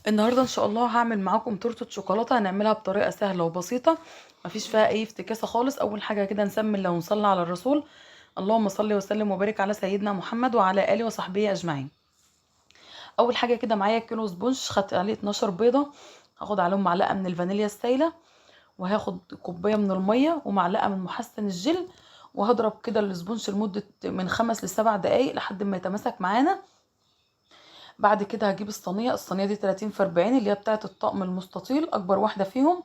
النهارده ان شاء الله هعمل معاكم تورته شوكولاتة، هنعملها بطريقة سهلة وبسيطة مفيش فيها اي افتكاسه خالص. اول حاجة كده نسمي الله ونصلي على الرسول، اللهم صل وسلم وبارك على سيدنا محمد وعلى اله وصحبه اجمعين. اول حاجة كده معايا كيلو sponge، خدت عليه 12 بيضة، هاخد عليهم معلقه من الفانيليا السايله، وهاخد كوباية من المية ومعلقة من محسن الجل، وهضرب كده ال sponge لمدة من 5 ل7 دقايق لحد ما يتماسك معانا. بعد كده هجيب الصينية، الصينية دي 30 في 40 اللي هي بتاعه الطقم المستطيل اكبر واحدة فيهم.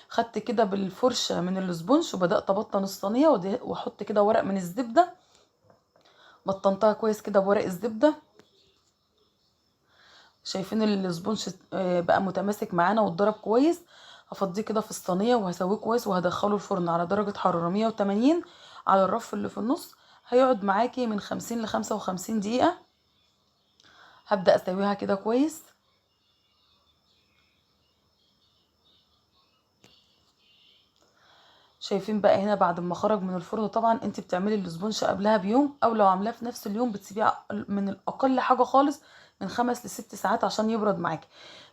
خدت كده بالفرشه من ال sponge وبدات ابطن الصينية واحط كده ورق من الزبدة، بطنتها كويس كده بورق الزبدة. شايفين ال sponge بقى متماسك معانا واتضرب كويس. هفضيه كده في الصينية وهسويه كويس وهدخله الفرن على درجه حرارة 180 على الرف اللي في النص. هيقعد معاكي من 50 ل 55 دقيقة. هبدأ اسويها كده كويس. شايفين بقى هنا بعد ما خرج من الفرن، طبعا انت بتعملي ال sponge قبلها بيوم او لو عاملاه في نفس اليوم بتسيبيه من الاقل حاجة خالص من 5 ل6 ساعات عشان يبرد معاكي.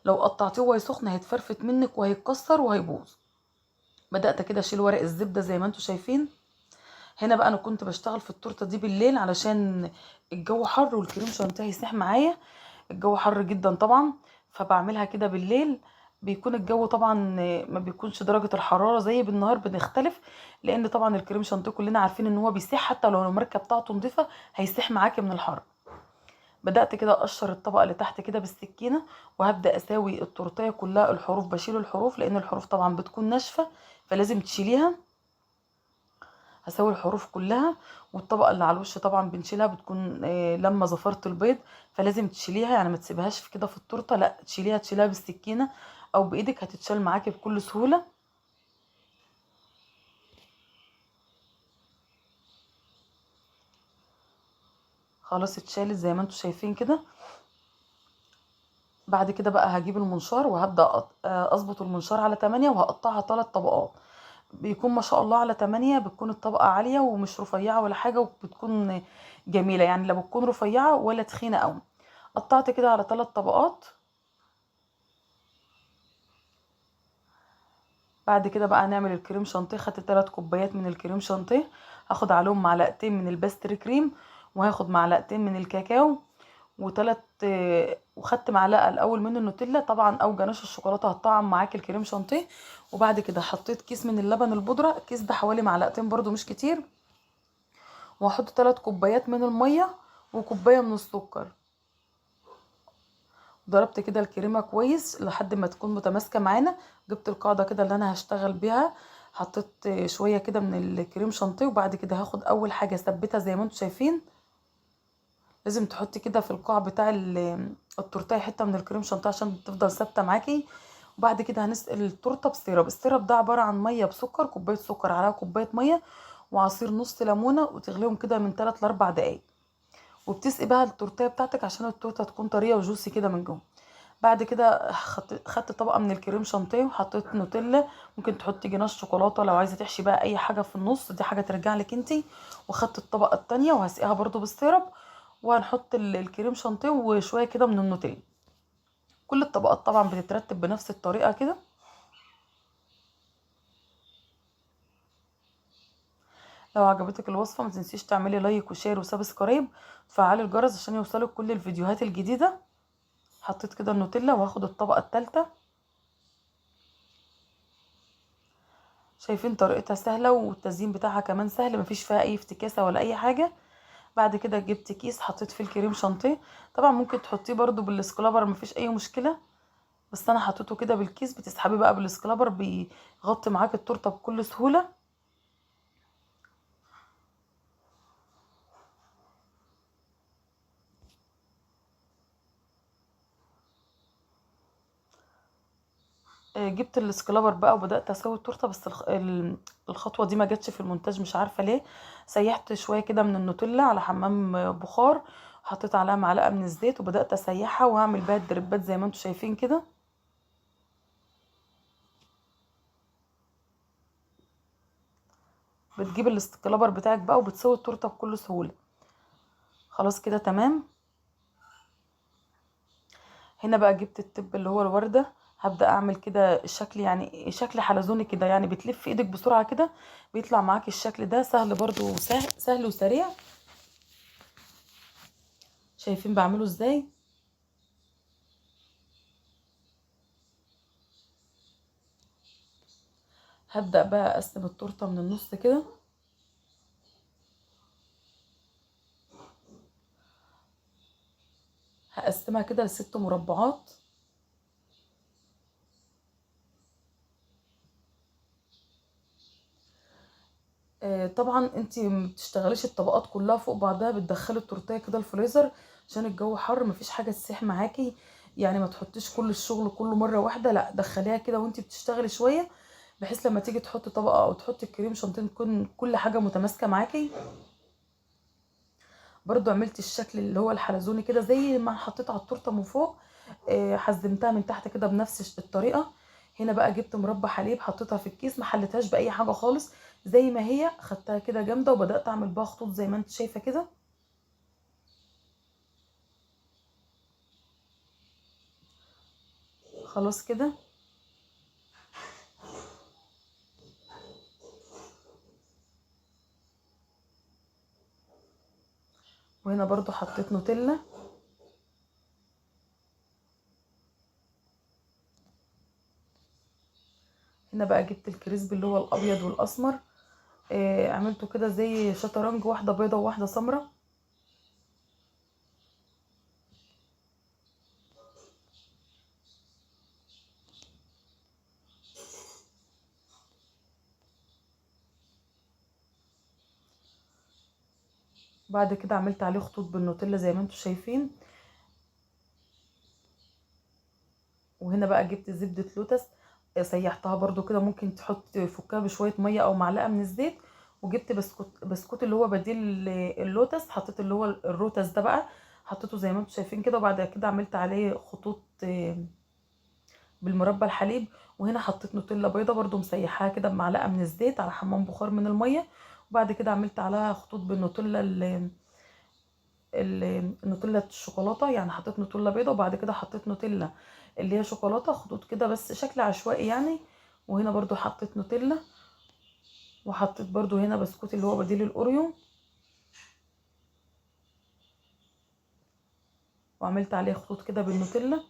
لو قطعتيه وهي سخن هيتفرفت منك وهيتكسر وهيبوظ. بدأت كده اشيل ورق الزبدة زي ما انتم شايفين. هنا بقى انا كنت بشتغل في التورتة دي بالليل علشان الجو حر والكريم شانتيه هيسيح معايا، الجو حر جدا طبعا، فبعملها كده بالليل. بيكون الجو طبعا ما بيكونش درجة الحرارة زي بالنهار، بنختلف، لان طبعا الكريم شانتيه كلنا عارفين ان هو بيسيح، حتى لو الماركة بتاعته نضيفة هيسيح معاكي من الحر. بدأت كده اقشر الطبقة اللي تحت كده بالسكينة، وهبدأ اساوي التورتية كلها. الحروف بشيل الحروف لان الحروف طبعا بتكون ناشفة فلازم تشيليها. هساوي الحروف كلها، والطبقة اللي على الوش طبعا بنشيلها، بتكون لما زفرت البيض فلازم تشيليها، يعني ما تسيبهاش في كده في التورتة، لا تشيليها بالسكينة او بايدك، هتتشال معاكي بكل سهولة. خلاص اتشالت زي ما انتم شايفين كده. بعد كده بقى هجيب المنشار وهبدأ اظبط المنشار على 8 وهقطعها 3 طبقات. بيكون ما شاء الله على 8 بتكون الطبقة عالية ومش رفيعة ولا حاجة، وبتكون جميلة، يعني لا بتكون رفيعة ولا تخينة قوي. قطعت كده على 3 طبقات. بعد كده بقى هنعمل الكريم شانتيه. خدت 3 كوبايات من الكريم شانتيه، هاخد عليهم معلقتين من ال pastry cream، وهاخد معلقتين من الكاكاو، وخدت معلقه الاول من النوتيلا طبعا او جناش الشوكولاتة هتطعم معاكي الكريم شانتيه. وبعد كده حطيت كيس من اللبن البودره، الكيس ده حوالي معلقتين برده مش كتير، وهحط 3 كوبايات من المية وكوبايه من السكر. ضربت كده الكريمة كويس لحد ما تكون متماسكة معانا. جبت القاعدة كده اللي انا هشتغل بيها، حطيت شوية كده من الكريم شانتيه، وبعد كده هاخد اول حاجة ثبتها زي ما انتم شايفين. لازم تحطي كده في القاع بتاع التورتيه حتة من الكريم شانتيه عشان تفضل ثابتة معاكي. وبعد كده هنسقي التورتة ب syrup. ال syrup ده عبارة عن مية بسكر، كوباية سكر عليها كوباية مية وعصير نص ليمونه، وتغليهم كده من 3 ل4 دقايق، وبتسقي بقى التورتيه بتاعتك عشان التورتة تكون طرية و juicy كده من جوه. بعد كده خدت طبقه من الكريم شانتيه وحطيت نوتيلا، ممكن تحطي جناش شوكولاتة لو عايزه تحشي بقى اي حاجة في النص، دي حاجة ترجع لك انتي. وخدت الطبقة التانية وهسقيها برده بال syrup، وهنحط الكريم شانتيه وشوية كده من النوتيلا. كل الطبقات طبعا بتترتب بنفس الطريقة كده. لو عجبتك الوصفة ما تنسيش تعملي like و share و subscribe وتفعلي الجرس عشان يوصلك كل الفيديوهات الجديدة. حطيت كده النوتيلا وهاخد الطبقة الثالثة. شايفين طريقتها سهلة والتزيين بتاعها كمان سهل، مفيش فيها اي افتكاسه ولا اي حاجة. بعد كده جبت كيس حطيت فيه الكريم شانتيه، طبعا ممكن تحطيه برده بال scraper مفيش اي مشكلة، بس انا حطيته كده بالكيس. بتسحبيه بقى بال scraper بيغطي معاك التورتة بكل سهولة. جبت ال scraper بقى وبدات اسوي التورتة، بس الخطوة دي ما جاتش في المونتاج مش عارفه ليه. سيحت شوية كده من النوتيلا على حمام بخار، حطيت عليها معلقه من الزيت وبدات اسيحها، وهعمل بيها الدربات زي ما انتم شايفين كده. بتجيب ال scraper بتاعك بقى وبتسوي التورتة بكل سهولة. خلاص كده تمام. هنا بقى جبت ال tip اللي هو الوردة، هبدأ اعمل كده الشكل، يعني شكل حلزوني كده، يعني بتلف ايدك بسرعة كده بيطلع معاك الشكل ده، سهل برضو وسهل، سهل وسريع. شايفين بعمله ازاي؟ هبدأ بقى اقسم التورتة من النص كده. هقسمها كده ل6 مربعات. طبعا انتي ما بتشتغليش الطبقات كلها فوق بعضها، بتدخلي التورتيه كده الفريزر عشان الجو حر مفيش حاجة تسيح معاكي، يعني ما تحطيش كل الشغل كله مرة واحدة، لا دخليها كده وانتي بتشتغلي شوية، بحيث لما تيجي تحطي طبقه او تحطي الكريم شانتيه تكون كل حاجة متماسكة معاكي. برضو عملت الشكل اللي هو الحلزوني كده زي ما حطيت على التورتة من فوق، حزمتها من تحت كده بنفس الطريقة. هنا بقى جبت مربى حليب حطيتها في الكيس، ما حليتهاش باي حاجة خالص، زي ما هي خدتها كده جامدة وبدات اعمل بها خطوط زي ما انت شايفه كده. خلاص كده. وهنا برضو حطيت نوتيلا. هنا بقى جبت الكريسبي اللي هو الابيض والاسمر، عملته كده زي شطرنج، واحدة بيضة وواحدة سمراء. بعد كده عملت عليه خطوط بالنوتيلا زي ما انتم شايفين. وهنا بقى جبت زبدة لوتس سيحتها برضو كده، ممكن تحط فكها بشوية مية او معلقه من الزيت. وجبت بسكوت اللي هو بديل اللوتس، حطيت اللي هو الروتس ده بقى، حطيته زي ما انتم شايفين كده. وبعد كده عملت عليه خطوط بالمربى الحليب. وهنا حطيت نوتيلا بيضة برضو مسيحاها كده بمعلقه من الزيت على حمام بخار من المية. وبعد كده عملت عليها خطوط بالنوتيلا النوتيلا الشوكولاتة، يعني حطيت نوتيلا بيضة وبعد كده حطيت نوتيلا اللي هي شوكولاتة، خطوط كده بس شكل عشوائي يعني. وهنا برضو حطيت نوتيلا، وحطيت برضو هنا بسكوت اللي هو بديل الاوريو، وعملت عليه خطوط كده بالنوتيلا.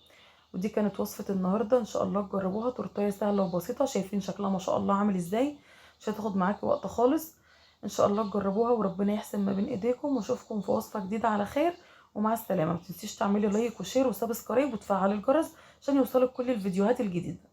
ودي كانت وصفه النهارده، ان شاء الله تجربوها. تورتيه سهلة وبسيطة، شايفين شكلها ما شاء الله عامل ازاي، مش هتاخد معاكي وقت خالص. ان شاء الله تجربوها وربنا يحسن ما بين ايديكم، واشوفكم في وصفه جديدة على خير، ومع السلامة. ما تنسيش تعملي like و share و subscribe وتفعلي الجرس عشان يوصلك كل الفيديوهات الجديدة.